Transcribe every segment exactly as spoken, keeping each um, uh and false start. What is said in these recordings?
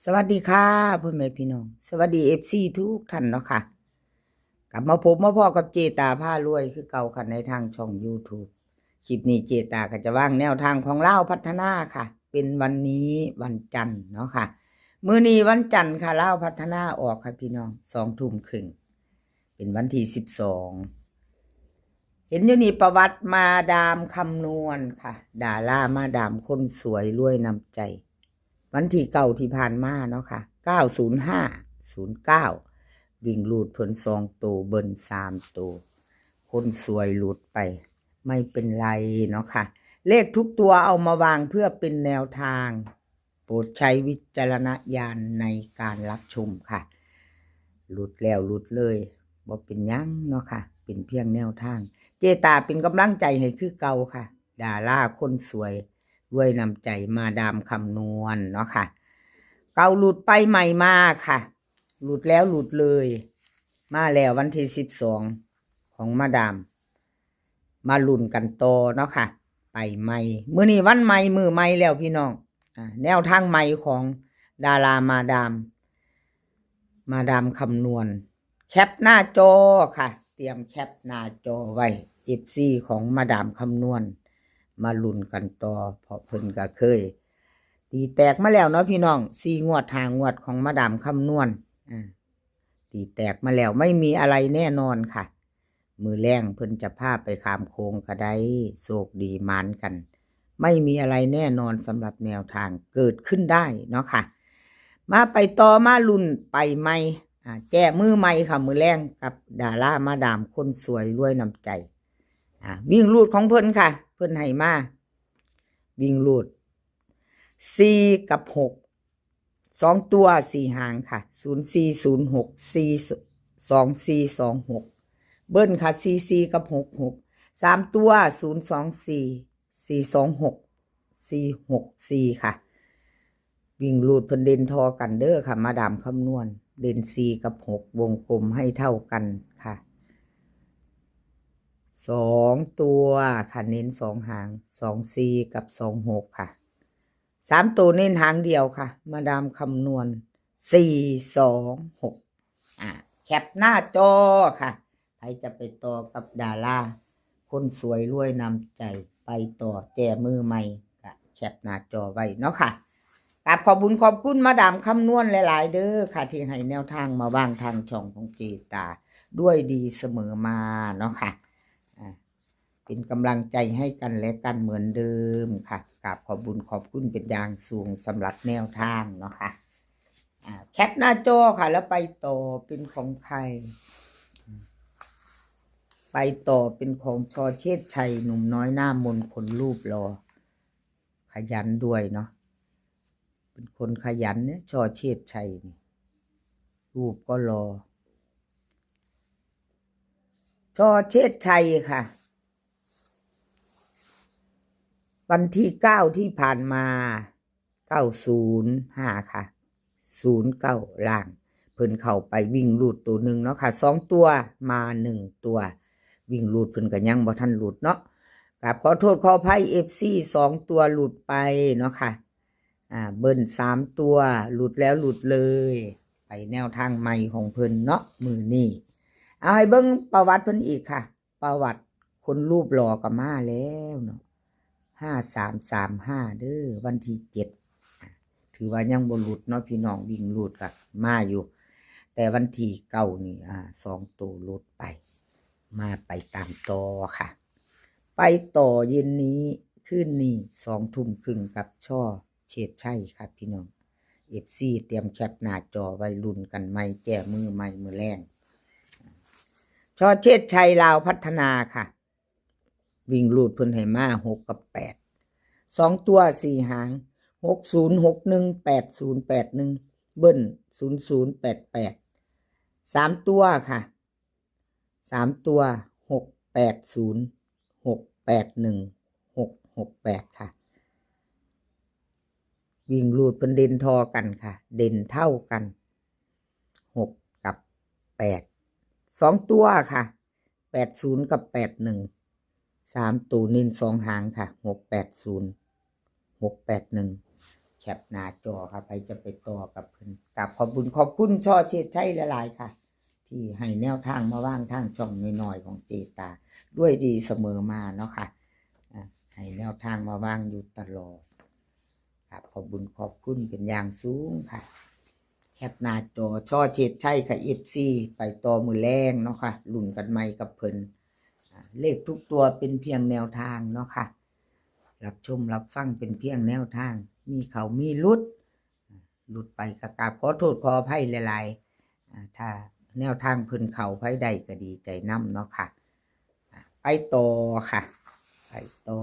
สวัสดีค่ะพ่อแม่พี่น้อง สวัสดี เอฟซี ทุกท่านเนาะค่ะ กลับมาพบมาพ้อกับเจตาพารวยคือเก่าค่ะ ในทางช่อง YouTube คลิปนี้เจตาก็จะวางแนวทางของลาวพัฒนาค่ะ เป็นวันนี้วันจันทร์เนาะค่ะ มื้อนี้วันจันทร์ค่ะ ลาวพัฒนาออกค่ะพี่น้อง สองทุ่มครึ่ง เป็นวันที่สิบสอง เห็นอยู่นี่ประวัติมาดามคำนวณค่ะ ดารามาดามคนสวยรวยน้ำใจ วันที่เก้าที่ผ่านมาเนาะค่ะ เก้าศูนย์ห้า ศูนย์เก้า วิ่งรูดเพิ่นสองตัว เบิ้ลสามตัว คนสวยหลุดไป ไม่เป็นไรเนาะค่ะ เลขทุกตัวเอามาวางเพื่อเป็นแนวทาง โปรดใช้วิจารณญาณในการรับชมค่ะ หลุดแล้วหลุดเลย บ่เป็นหยังเนาะค่ะ เป็นเพียงแนวทาง เจตาเป็นกำลังใจให้คือเก่าค่ะ ดาราคนสวยรวยน้ำใจมาดามคำนวณเนาะค่ะ เก่าหลุดไปใหม่มาค่ะ หลุดแล้วหลุดเลย มาแล้ววันที่สิบสอง ของมาดาม มาลุ้นกันต่อเนาะค่ะ ไปใหม่ มื้อนี้วันใหม่มื้อใหม่แล้วพี่น้อง อ่า แนวทางใหม่ของดารามาดาม มาดามคำนวณ แคปหน้าจอค่ะ เตรียมแคปหน้าจอไว้ เอฟซี ของมาดามคำนวณ มาลุ้นกันต่อ เพราะเพิ่นก็เคย ตีแตกมาแล้วเนาะพี่น้อง สี่งวดห้างวดของมาดามคำนวณ อ่า ตีแตกมาแล้ว ไม่มีอะไรแน่นอนค่ะ มื้อแลงเพิ่นจะพาไปข้ามโขงก็ได้ โชคดีหมานกัน ไม่มีอะไรแน่นอนสำหรับแนวทาง เกิดขึ้นได้เนาะค่ะ มาไปต่อมาลุ้นไปใหม่ อ่า แก้มือใหม่ค่ะ มื้อแลงกับดารามาดามคนสวยรวยน้ำใจ อ่า วิ่งรูดของเพิ่นค่ะ เพิ่นให้มา วิ่งรูด สี่ กับ หก สองตัว สี่ หางค่ะ ศูนย์สี่ ศูนย์หก สี่ สองสี่ สองหก เบิ้ลค่ะ สี่สี่ กับ หกหก สามตัว ศูนย์สองสี่ สี่สองหก สี่หกสี่ ค่ะ วิ่งรูดเพิ่นเด่นทอกันเด้อค่ะ มาดามคำนวณ เด่น สี่ กับ หก วงกลมให้เท่ากันค่ะ สองตัวค่ะ เน้นสองหาง สองสี่ กับ สองหก ค่ะ สามตัวเน้นหางเดียวค่ะ มาดามคำนวณ สี่สองหก อ่า แคปหน้าจอค่ะ ใครจะไปต่อกับดารา คนสวยรวยน้ำใจ ไปต่อแก้มือใหม่ ก็แคปหน้าจอไว้เนาะค่ะ กราบขอบบุญขอบคุณมาดามคำนวณหลายๆเด้อค่ะ ที่ให้แนวทางมาวางทางช่องของเจตา ด้วยดีเสมอมาเนาะค่ะ อ่า เป็นกำลังใจให้กันและกันเหมือนเดิมค่ะ กราบขอบบุญขอบคุณเป็นอย่างสูงสำหรับแนวทางเนาะค่ะ อ่า แคปหน้าจอค่ะ แล้วไปต่อเป็นของใคร ไปต่อเป็นของ ช.เชษชัย หนุ่มน้อยหน้ามน คนรูปหล่อ ขยันด้วยเนาะ เป็นคนขยันเนี่ย ช.เชษชัยนี่ รูปก็หล่อ ช.เชษชัยค่ะ วันที่เก้าที่ผ่านมา เก้าศูนย์ห้า ค่ะ ศูนย์เก้า ล่าง เพิ่นเข้าไปวิ่งรูดตัวหนึ่งเนาะค่ะ สองตัวมาหนึ่งตัว วิ่งรูดเพิ่นก็ยังบ่ทันรูดเนาะ กราบขอโทษขออภัย เอฟซี สองตัวรูดไปเนาะค่ะ อ่า เบิ้ลสามตัว รูดแล้วรูดเลย ไปแนวทางใหม่ของเพิ่นเนาะ มื้อนี้ เอาให้เบิ่งประวัติเพิ่นอีกค่ะ ประวัติคนรูปหล่อก็มาแล้วเนาะ ห้าสามสามห้า เด้อ วันที่เจ็ด ถือว่ายังบ่หลุดเนาะพี่น้อง วิ่งรูดก็มาอยู่ แต่วันที่เก้านี่ อ่า สองตัวหลุดไป มาไปตามต่อค่ะ ไปต่อเย็นนี้ คืนนี้ สองทุ่มครึ่งกับ ช.เชษชัยค่ะพี่น้อง เอฟซี เตรียมแคปหน้าจอไว้ลุ้นกันใหม่ แก้มือใหม่มื้อแลง ช.เชษชัย ลาวพัฒนาค่ะ วิ่งรูดเพิ่นให้มา หก กับ แปด สองตัว สี่ หาง หกศูนย์ หกหนึ่ง แปดศูนย์ แปดหนึ่ง เบิ้ล ศูนย์ศูนย์ แปดแปด สามตัวค่ะ สามตัว หกแปดศูนย์ หกแปดหนึ่ง หกหกแปด ค่ะ วิ่งรูดเพิ่นเด่นทอกันค่ะ เด่นเท่ากัน หก กับ แปด สองตัวค่ะ แปดศูนย์ กับ แปดหนึ่ง สามตัวเน้นสองหางค่ะ หกแปดศูนย์ หกแปดหนึ่ง แคปหน้าจอค่ะ ไผจะไปต่อกับเพิ่น กราบขอบบุญขอบคุณ ช.เชษชัย หลายๆ ค่ะ ที่ให้แนวทางมาวางทางช่องน้อยๆ ของเจตา ด้วยดีเสมอมาเนาะค่ะ อ่า ให้แนวทางมาวางอยู่ตลอด กราบขอบบุญขอบคุณเป็นอย่างสูงค่ะ แคปหน้าจอ ช.เชษชัย ค่ะ เอฟซี ไปต่อมื้อแลงเนาะค่ะ ลุ้นกันใหม่กับเพิ่น อ่า เลขทุกตัวเป็นเพียงแนวทางเนาะค่ะ รับชมรับฟังเป็นเพียงแนวทาง มีเข้ามีหลุด หลุดไปก็กราบขอโทษขออภัยหลายๆ อ่า ถ้าแนวทางเพิ่นเข้า ไผได้ก็ดีใจนำเนาะค่ะ อ่า ไปต่อค่ะ ไปต่อ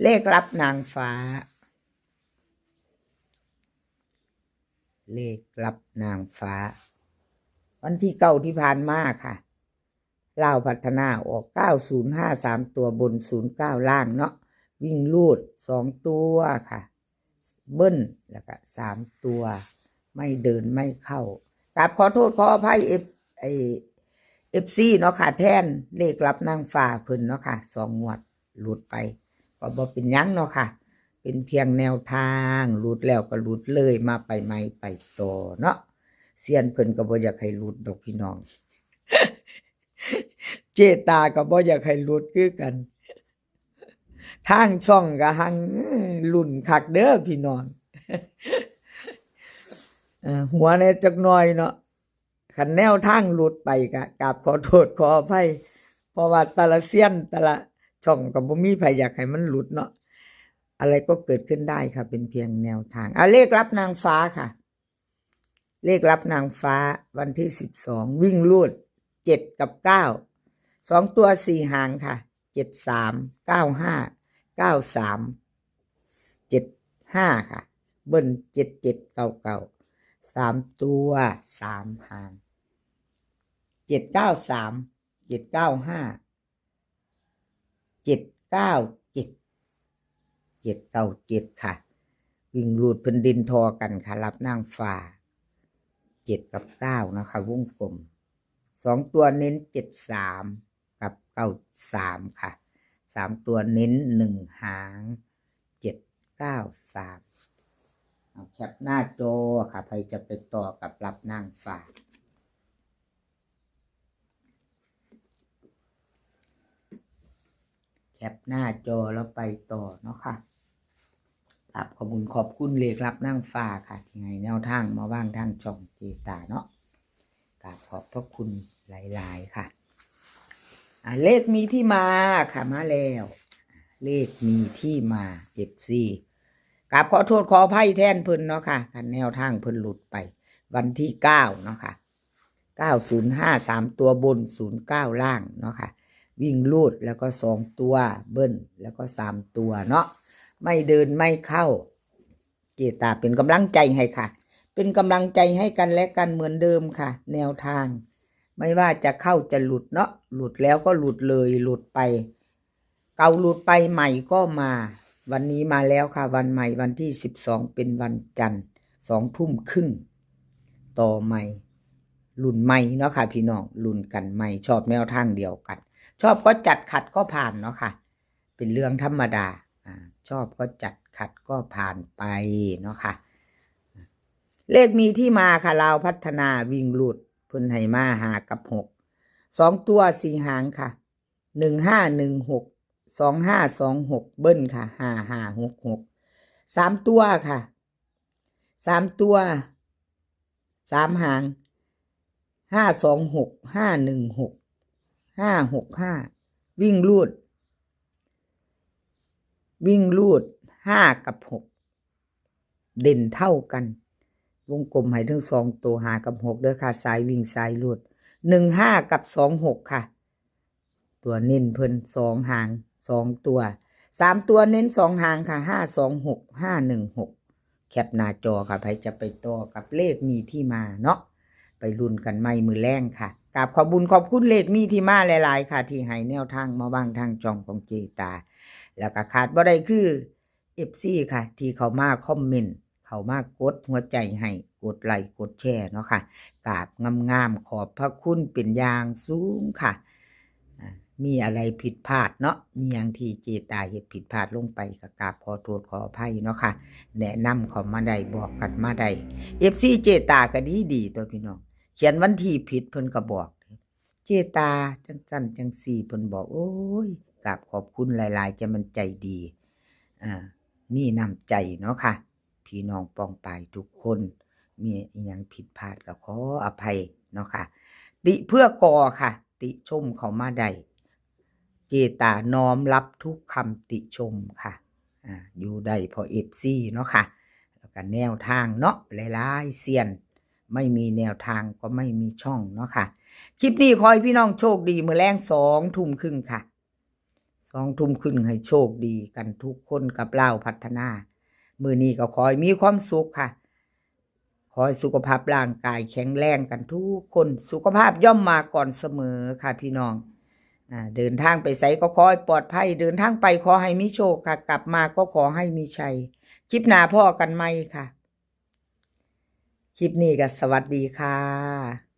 เลขลับนางฟ้า เลขลับนางฟ้า วันที่เก้าที่ผ่านมาค่ะ ลาวพัฒนาออก เก้าศูนย์ห้า สามตัวบน ศูนย์เก้า ล่างเนาะ วิ่งรูดสองตัวค่ะ เบิ้ลแล้วก็สามตัว ไม่เดินไม่เข้า กราบขอโทษขออภัย เอฟ ไอ้ เอฟซี เนาะค่ะ แทนเลขลับนางฟ้าเพิ่นเนาะค่ะ สองงวดหลุดไป ก็บ่เป็นหยังเนาะค่ะ เป็นเพียงแนวทาง หลุดแล้วก็หลุดเลย มาไปใหม่ไปต่อเนาะ เซียนเพิ่นก็บ่อยากให้หลุดดอกพี่น้อง เจตาก็บ่อยากให้หลุดคือกัน ทางช่องก็หัง อืม ลุ้นคักเด้อพี่น้อง เอ่อ หัวแหน่จักหน่อยเนาะ คันแนวทางหลุดไปก็กราบขอโทษขออภัย เพราะว่าแต่ละเซียนแต่ละช่องก็บ่มีไผอยากให้มันหลุดเนาะ อะไรก็เกิดขึ้นได้ค่ะ เป็นเพียงแนวทาง อ่ะ เลขลับนางฟ้าค่ะ เลขลับนางฟ้าวันที่สิบสอง วิ่งรูดเจ็ดกับเก้า สองตัวสี่หางค่ะ เจ็ดสาม เก้าห้า เก้าสาม เจ็ดห้า ค่ะ เบิ้ล เจ็ดเจ็ดเก้าเก้า สามตัวสามหาง เจ็ดเก้าสาม เจ็ดเก้าห้า เจ็ดเก้าเจ็ด เจ็ดเก้าเจ็ด ค่ะ วิ่งรูดเพิ่นเด่นทอกันค่ะ ลับนางฟ้า เจ็ดกับเก้า นะคะ วงกลม สองตัวเน้น เจ็ดสาม กับ เก้าสาม ค่ะ สามตัวเน้นหนึ่งหาง เจ็ดเก้าสาม เอาแคปหน้าจอค่ะ ไผจะไปต่อกับลับนางฟ้า แคปหน้าจอแล้วไปต่อเนาะค่ะ กราบขอบคุณขอบคุณเลขลับนางฟ้าค่ะ ที่ให้แนวทางมาวางทางช่องเจตาเนาะ กราบขอบพระคุณหลายๆ ค่ะ อ่า เลขมีที่มาค่ะ มาแล้ว เลขมีที่มา เอฟซี กราบขอโทษขออภัยแทนเพิ่นเนาะค่ะ คันแนวทางเพิ่นหลุดไป วันที่เก้าเนาะค่ะ เก้าศูนย์ห้า สามตัวบน ศูนย์เก้า ล่างเนาะค่ะ วิ่งรูดแล้วก็สองตัว เบิ้ลแล้วก็สามตัวเนาะ ไม่เดินไม่เข้า เจตาเป็นกำลังใจให้ค่ะ เป็นกำลังใจให้กันและกันเหมือนเดิมค่ะ แนวทาง ไม่ว่าจะเข้าจะหลุดเนาะ หลุดแล้วก็หลุดเลย หลุดไป เก่าหลุดไป ใหม่ก็มา วันนี้มาแล้วค่ะ วันใหม่ วันที่สิบสอง เป็นวันจันทร์ สองทุ่มครึ่ง ต่อใหม่ รุ่นใหม่เนาะค่ะพี่น้อง รุ่นกันใหม่ ชอบแนวทางเดียวกัน ชอบก็จัด ขัดก็ผ่านเนาะค่ะ เป็นเรื่องธรรมดา อ่า ชอบก็จัด ขัดก็ผ่านไปเนาะค่ะ เลขมีที่มาค่ะ ลาวพัฒนาวิ่งรูด เพิ่นให้มาห้ากับหก สองตัวสี่หางค่ะ หนึ่งห้าหนึ่งหก สองห้าสองหก เบิ้ลค่ะ ห้าห้าหกหก สามตัวค่ะ สามตัว สามหาง ห้าสองหก ห้าหนึ่งหก ห้าหกห้า วิ่งรูด วิ่งรูด ห้ากับหก เด่นเท่ากัน วงกลมให้ทั้งสองตัว ห้ากับหก เด้อค่ะ สายวิ่งสายรูด หนึ่งห้ากับสองหกค่ะ ตัวเน้นเพิ่นสองหาง สองตัว สามตัวเน้นสองหางค่ะ ห้าสองหก ห้าหนึ่งหก แคปหน้าจอค่ะ ไผจะไปต่อกับเลขมีที่มาเนาะ ไปลุ้นกันใหม่มื้อแลงค่ะ กราบขอบบุญขอบคุณเลขมีที่มาหลายๆ ค่ะ ที่ให้แนวทางมาวางทางช่องของเจตา แล้วก็ขาดบ่ได้คือ เอฟซี ค่ะ ที่เข้ามากดคอมเมนต์ เข้ามากดหัวใจให้ กดไลค์ กดแชร์เนาะค่ะ กราบงามๆ ขอบพระคุณเป็นอย่างสูงค่ะ อ่า มีอะไรผิดพลาดเนาะ มีหยังที่เจตาเฮ็ดผิดพลาดลงไปก็กราบขอโทษขออภัยเนาะค่ะ แนะนำเข้ามาได้ บอกกันมาได้ เอฟซี เจตาก็ดีดีตัวพี่น้อง เขียนวันที่ผิดเพิ่นก็บอก เจตาจังซั่นจังซี่ เพิ่นบอก โอ้ย กราบขอบคุณหลายๆ จะมันใจดี อ่า มีน้ำใจเนาะค่ะ พี่น้องปองปายทุกคน มีอิหยังผิดพลาดก็ขออภัยเนาะค่ะ ติเพื่อก่อค่ะ ติชมเข้ามาได้ เจตาน้อมรับทุกคำติชมค่ะ อ่า อยู่ได้เพราะ เอฟซี เนาะค่ะ แล้วก็แนวทางเนาะ หลายๆเซียน ไม่มีแนวทางก็ไม่มีช่องเนาะค่ะ คลิปนี้ขอให้พี่น้องโชคดี มื้อแลงสองทุ่มครึ่งค่ะ สองทุ่มครึ่งให้โชคดีกันทุกคนกับลาวพัฒนา มื้อนี้ก็ขอให้มีความสุขค่ะ ขอให้สุขภาพร่างกายแข็งแรงกันทุกคน สุขภาพย่อมมาก่อนเสมอค่ะพี่น้อง อ่า เดินทางไปไสก็ขอให้ปลอดภัย เดินทางไปขอให้มีโชคค่ะ กลับมาก็ขอให้มีชัย คลิปหน้าพ้อกันใหม่ค่ะ คลิปนี้ก็สวัสดีค่ะ